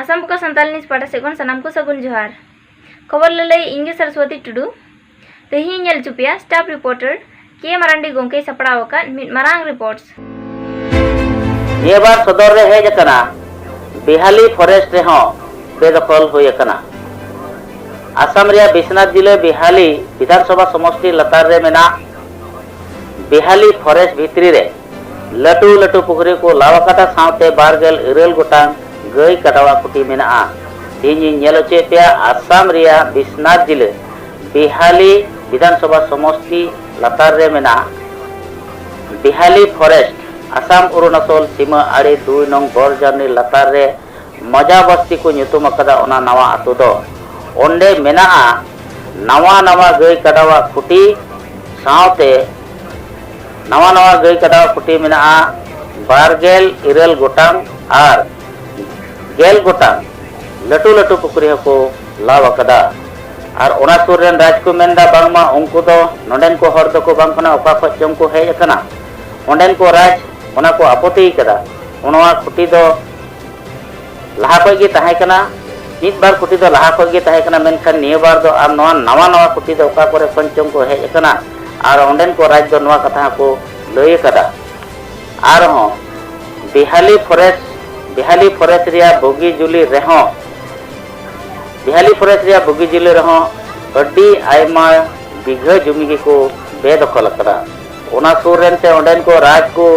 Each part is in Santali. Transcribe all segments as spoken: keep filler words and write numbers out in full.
ᱟᱥᱟᱢ ᱵᱚᱠᱟ ᱥᱟᱱᱛᱟᱞ ᱱᱤᱭᱩᱡᱽ ᱯᱟᱦᱴᱟ ᱥᱮᱫ ᱠᱷᱚᱱ ᱥᱟᱱᱟᱢ ᱠᱚ ᱥᱟᱹᱜᱩᱱ ᱡᱚᱦᱟᱨ᱾ ᱠᱷᱚᱵᱚᱨ ᱞᱟᱹᱞᱟᱹᱭ ᱤᱧ ᱜᱮ ᱥᱚᱨᱚᱥᱣᱚᱛᱤ ᱴᱩᱰᱩ᱾ ᱛᱮᱦᱮᱧ ᱧᱮᱞ ᱦᱚᱪᱚ ᱯᱮᱭᱟ staff reporter ᱠᱮ ᱢᱟᱨᱟᱱᱰᱤ ᱜᱚᱢᱠᱮᱭ ᱥᱟᱯᱲᱟᱣ ᱟᱠᱟᱫ ᱢᱤᱫ ᱢᱟᱨᱟᱝ ᱨᱤᱯᱳᱨᱴ᱾ ᱱᱤᱭᱟᱹ ᱵᱟᱨ ᱥᱚᱫᱚᱨ ᱨᱮ ᱦᱮᱡ ᱟᱠᱟᱱᱟ, ᱵᱤᱦᱟᱞᱤ ᱯᱷᱚᱨᱮᱥᱴ ᱨᱮᱦᱚᱸ ᱵᱮᱫᱚᱠᱷᱚᱞ ᱦᱩᱭ ᱟᱠᱟᱱᱟ᱾ ᱟᱥᱟᱢ ᱨᱮᱭᱟᱜ ᱵᱤᱥᱱᱟᱛ ᱡᱤᱞᱟᱹ ᱵᱤᱦᱟᱞᱤ ᱵᱤᱫᱷᱟᱱᱥᱚᱵᱷᱟ ᱥᱚᱢᱚᱥᱴᱤ ᱞᱟᱛᱟᱨ ᱨᱮ ᱢᱮᱱᱟᱜ ᱵᱤᱦᱟᱞᱤ ᱯᱷᱚᱨᱮᱥᱴ ᱵᱷᱤᱛᱨᱤ ᱨᱮ ᱞᱟᱹᱴᱩ ᱞᱟᱹᱴᱩ ᱯᱩᱠᱷᱨᱤ ᱠᱚ ᱞᱟᱣ ᱟᱠᱟᱫᱟ, ᱥᱟᱶᱛᱮ ᱵᱟᱨ ᱜᱮᱞ ᱤᱨᱟᱹᱞ ᱜᱚᱴᱟᱝ ᱜᱟᱹᱭ ᱠᱟᱰᱟᱣᱟᱜ ᱠᱩᱴᱤ ᱢᱮᱱᱟᱜᱼᱟ᱾ ᱛᱮᱦᱮᱧ ᱤᱧ ᱧᱮᱞ ᱦᱚᱪᱚᱭᱮᱫ ᱯᱮᱭᱟ ᱟᱥᱟᱢ ᱨᱮᱭᱟᱜ ᱵᱤᱥᱱᱟᱛ ᱡᱤᱞᱟᱹ ᱵᱤᱦᱟᱞᱤ ᱵᱤᱫᱷᱟᱱᱥᱚᱵᱷᱟ ᱥᱚᱢᱚᱥᱴᱤ ᱞᱟᱛᱟᱨ ᱨᱮ ᱢᱮᱱᱟᱜ ᱵᱤᱦᱟᱞᱤ ᱯᱷᱚᱨᱮᱥᱴ, ᱟᱥᱟᱢ ᱚᱨᱩᱱᱟᱪᱚᱞ ᱥᱤᱢᱟᱹ ᱟᱲᱮ ᱫᱩᱭ ᱱᱚᱝ ᱵᱚᱨᱡᱟᱨᱱᱤ ᱞᱟᱛᱟᱨ ᱨᱮ ᱢᱚᱡᱟ ᱵᱟᱥᱛᱤ ᱠᱚ ᱧᱩᱛᱩᱢ ᱟᱠᱟᱫᱟ ᱚᱱᱟ ᱱᱟᱣᱟ ᱟᱛᱳ ᱫᱚ᱾ ᱚᱸᱰᱮ ᱢᱮᱱᱟᱜᱼᱟ ᱱᱟᱣᱟ ᱱᱟᱣᱟ ᱜᱟᱹᱭ ᱠᱟᱰᱟᱣᱟᱜ ᱠᱷᱩᱴᱤ, ᱥᱟᱶᱛᱮ ᱱᱟᱣᱟ ᱱᱟᱣᱟ ᱜᱟᱹᱭ ᱠᱟᱰᱟᱣᱟᱜ ᱠᱷᱩᱴᱤ ᱢᱮᱱᱟᱜᱼᱟ ᱵᱟᱨ ᱜᱮᱞ ᱤᱨᱟᱹᱞ ᱜᱚᱴᱟᱝ ᱟᱨ ᱜᱮᱞ ᱜᱚᱴᱟᱝ ᱞᱟᱹᱴᱩ ᱞᱟᱹᱴᱩ ᱯᱩᱠᱷᱨᱤ ᱦᱚᱸᱠᱚ ᱞᱟᱣ ᱟᱠᱟᱫᱟ᱾ ᱟᱨ ᱚᱱᱟ ᱥᱩᱨ ᱨᱮᱱ ᱨᱟᱡᱽ ᱠᱚ ᱢᱮᱱᱫᱟ ᱵᱟᱝᱢᱟ ᱩᱱᱠᱩ ᱫᱚ ᱱᱚᱰᱮᱱ ᱠᱚ ᱦᱚᱲ ᱫᱚᱠᱚ ᱵᱟᱝ ᱠᱟᱱᱟ, ᱚᱠᱟ ᱠᱷᱚᱱ ᱪᱚᱝ ᱠᱚ ᱦᱮᱡ ᱟᱠᱟᱱᱟ᱾ ᱚᱸᱰᱮᱱ ᱠᱚ ᱨᱟᱡᱽ ᱚᱱᱟ ᱠᱚ ᱟᱯᱚᱛᱤ ᱠᱟᱫᱟ᱾ ᱱᱚᱣᱟ ᱠᱷᱩᱴᱤ ᱫᱚ ᱞᱟᱦᱟ ᱠᱷᱚᱱ ᱜᱮ ᱛᱟᱦᱮᱸ ᱠᱟᱱᱟ, ᱢᱤᱫ ᱵᱟᱨ ᱠᱷᱩᱴᱤ ᱫᱚ ᱞᱟᱦᱟ ᱠᱷᱚᱱ ᱜᱮ ᱛᱟᱦᱮᱸ ᱠᱟᱱᱟ, ᱢᱮᱱᱠᱷᱟᱱ ᱱᱤᱭᱟᱹ ᱵᱟᱨ ᱫᱚ ᱟᱢ ᱱᱚᱣᱟ ᱱᱟᱣᱟ ᱱᱟᱣᱟ ᱠᱷᱩᱴᱤ ᱫᱚ ᱚᱠᱟ ᱠᱚᱨᱮ ᱠᱷᱚᱱ ᱪᱚᱝ ᱠᱚ ᱦᱮᱡ ᱟᱠᱟᱱᱟ᱾ ᱟᱨ ᱚᱸᱰᱮᱱ ᱠᱚ ᱨᱟᱡᱽ ᱫᱚ ᱱᱚᱣᱟ ᱠᱟᱛᱷᱟ ᱦᱚᱸᱠᱚ ᱞᱟᱹᱭ ᱟᱠᱟᱫᱟ᱾ ᱟᱨᱦᱚᱸ ᱵᱤᱦᱟᱞᱤ ᱯᱷᱚᱨᱮᱥᱴ, ᱵᱤᱦᱟᱞᱤ ᱯᱷᱚᱨᱮᱥᱴ ᱨᱮᱭᱟᱜ ᱵᱩᱜᱤ ᱡᱩᱞᱤ ᱨᱮᱦᱚᱸ, ᱵᱤᱦᱟᱞᱤ ᱯᱷᱚᱨᱮᱥᱴ ᱨᱮᱭᱟᱜ ᱵᱩᱜᱤ ᱡᱩᱞᱤ ᱨᱮᱦᱚᱸ ᱟᱹᱰᱤ ᱟᱭᱢᱟ ᱵᱤᱜᱷᱟᱹ ᱡᱩᱢᱤ ᱜᱮᱠᱚ ᱵᱮᱫᱚᱠᱷᱚᱞ ᱟᱠᱟᱫᱟ᱾ ᱚᱱᱟ ᱥᱩᱨ ᱨᱮᱱ ᱥᱮ ᱚᱸᱰᱮᱱ ᱠᱚ ᱨᱟᱡᱽ ᱠᱚ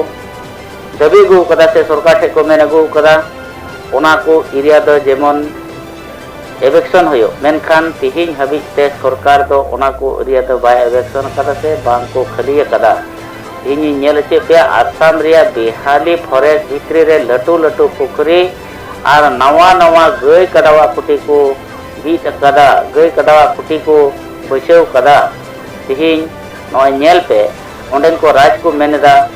ᱫᱟᱹᱵᱤ ᱟᱹᱜᱩ ᱟᱠᱟᱫᱟ ᱥᱮ ᱥᱚᱨᱠᱟᱨ ᱴᱷᱮᱱ ᱠᱚ ᱢᱮᱱ ᱟᱹᱜᱩ ᱟᱠᱟᱫᱟ, ᱚᱱᱟ ᱠᱚ ᱮᱨᱤᱭᱟ ᱫᱚ ᱡᱮᱢᱚᱱ ᱮᱵᱷᱮᱠᱥᱚᱱ ᱦᱩᱭᱩᱜ, ᱢᱮᱱᱠᱷᱟᱱ ᱛᱤᱦᱤᱧ ᱦᱟᱹᱵᱤᱡ ᱛᱮ ᱥᱚᱨᱠᱟᱨ ᱫᱚ ᱚᱱᱟ ᱠᱚ ᱮᱨᱤᱭᱟ ᱫᱚ ᱵᱟᱭ ᱮᱵᱷᱮᱠᱥᱚᱱ ᱟᱠᱟᱫᱟ ᱥᱮ ᱵᱟᱝ ᱠᱚ ᱠᱷᱟᱹᱞᱤ ᱟᱠᱟᱫᱟ᱾ ᱤᱧᱤᱧ ᱧᱮᱞ ᱦᱚᱪᱚᱭᱮᱫ ᱯᱮᱭᱟ ᱟᱥᱟᱢ ᱨᱮᱭᱟᱜ ᱵᱤᱦᱟᱞᱤ ᱯᱷᱚᱨᱮᱥᱴ ᱵᱷᱤᱛᱨᱤ ᱨᱮ ᱞᱟᱹᱴᱩ ᱞᱟᱹᱴᱩ ᱯᱩᱠᱷᱨᱤ ᱟᱨ ᱱᱟᱣᱟ ᱱᱟᱣᱟ ᱜᱟᱹᱭ ᱠᱟᱰᱟᱣᱟᱜ ᱠᱷᱩᱴᱤ ᱠᱚ ᱵᱤᱫ ᱟᱠᱟᱫᱟ, ᱜᱟᱹᱭ ᱠᱟᱰᱟᱣᱟᱜ ᱠᱷᱩᱴᱤ ᱠᱚ ᱵᱟᱹᱭᱥᱟᱹᱣ ᱟᱠᱟᱫᱟ᱾ ᱛᱤᱦᱤᱧ ᱱᱚᱜᱼᱚᱭ ᱧᱮᱞ ᱯᱮ, ᱚᱸᱰᱮᱱ ᱠᱚ ᱨᱟᱡᱽ ᱠᱚ ᱢᱮᱱ ᱮᱫᱟ,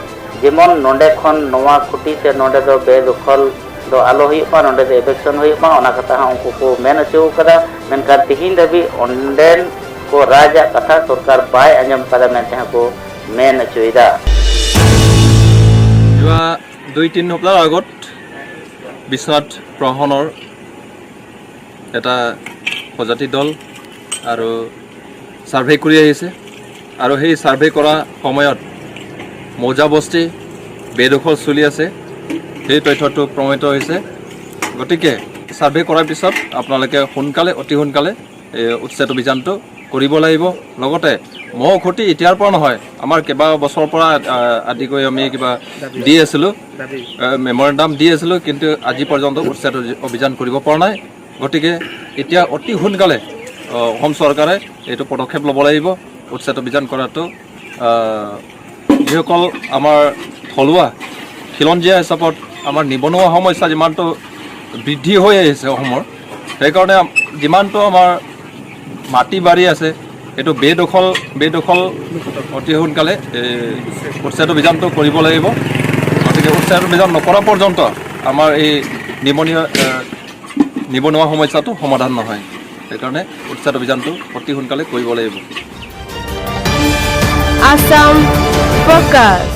ᱡᱮᱢᱚᱱ ᱱᱚᱰᱮ ᱠᱷᱚᱱ ᱱᱚᱣᱟ ᱠᱷᱩᱴᱤ ᱥᱮ ᱱᱚᱰᱮ ᱫᱚ ᱵᱮᱫᱚᱠᱷᱚᱞ ᱫᱚ ᱟᱞᱚ ᱦᱩᱭᱩᱜ ᱢᱟ, ᱱᱚᱰᱮ ᱫᱚ ᱮᱵᱷᱮᱠᱥᱚᱱ ᱦᱩᱭᱩᱜ ᱢᱟ, ᱚᱱᱟ ᱠᱟᱛᱷᱟ ᱦᱚᱸ ᱩᱱᱠᱩ ᱠᱚ ᱢᱮᱱ ᱦᱚᱪᱚ ᱟᱠᱟᱫᱟ᱾ ᱢᱮᱱᱠᱷᱟᱱ ᱛᱤᱦᱤᱧ ᱫᱷᱟᱹᱵᱤᱡ ᱚᱸᱰᱮᱱ ᱠᱚ ᱨᱟᱡᱽ ᱟᱜ ᱠᱟᱛᱷᱟ ᱥᱚᱨᱠᱟᱨ ᱵᱟᱭ ᱟᱸᱡᱚᱢ ᱟᱠᱟᱫᱟ ᱢᱮᱱᱛᱮ ᱦᱚᱸ ᱠᱚ ᱢᱮᱱ ᱦᱚᱪᱚᱭᱮᱫᱟ᱾ যোৱা দুই তিনি সপ্তাহৰ আগত বিশ্বনাথ প্ৰশাসনৰ এটা প্ৰজাতি দল আৰু ছাৰ্ভে কৰি আহিছে আৰু সেই ছাৰ্ভে কৰা সময়ত মৌজা বস্তি বেদখল চলি আছে, সেই তথ্যটো প্ৰমাণিত হৈছে। গতিকে ছাৰ্ভে কৰাৰ পিছত আপোনালোকে সোনকালে, অতি সোনকালে এই উচ্ছেদ অভিযানটো কৰিব লাগিব। লগতে মহ খুটি এতিয়াৰ পৰা নহয়, আমাৰ কেইবা বছৰৰ পৰা আহ, আদি কৰি আমি কিবা দি আছিলোঁ, মেমৰেণ্ডাম দি আছিলোঁ, কিন্তু আজি পৰ্যন্ত উচ্ছেদ অভি- অভিযান কৰিব পৰা নাই। গতিকে এতিয়া অতি সোনকালে আহ, অসম চৰকাৰে এইটো পদক্ষেপ ল'ব লাগিব, উচ্ছেদ অভিযান কৰাটো। আহ, যিসকল আমাৰ থলুৱা খিলঞ্জীয়া হিচাপত আমাৰ নিবনুৱা সমস্যা যিমানটো বৃদ্ধি হৈ আহিছে অসমৰ, সেইকাৰণে যিমানটো আমাৰ মাটি বাৰী আছে, এইটো বেদখল বেদখল অতি সোনকালে এই উচ্ছেদ অভিযানটো কৰিব লাগিব। গতিকে উচ্ছেদ অভিযান নকৰা পৰ্যন্ত আমাৰ এই নিবনুৱা এ, নিবনুৱা সমস্যাটো সমাধান নহয়। সেইকাৰণে উচ্ছেদ অভিযানটো অতি সোনকালে কৰিব লাগিব। আছাম ফ'কাছ।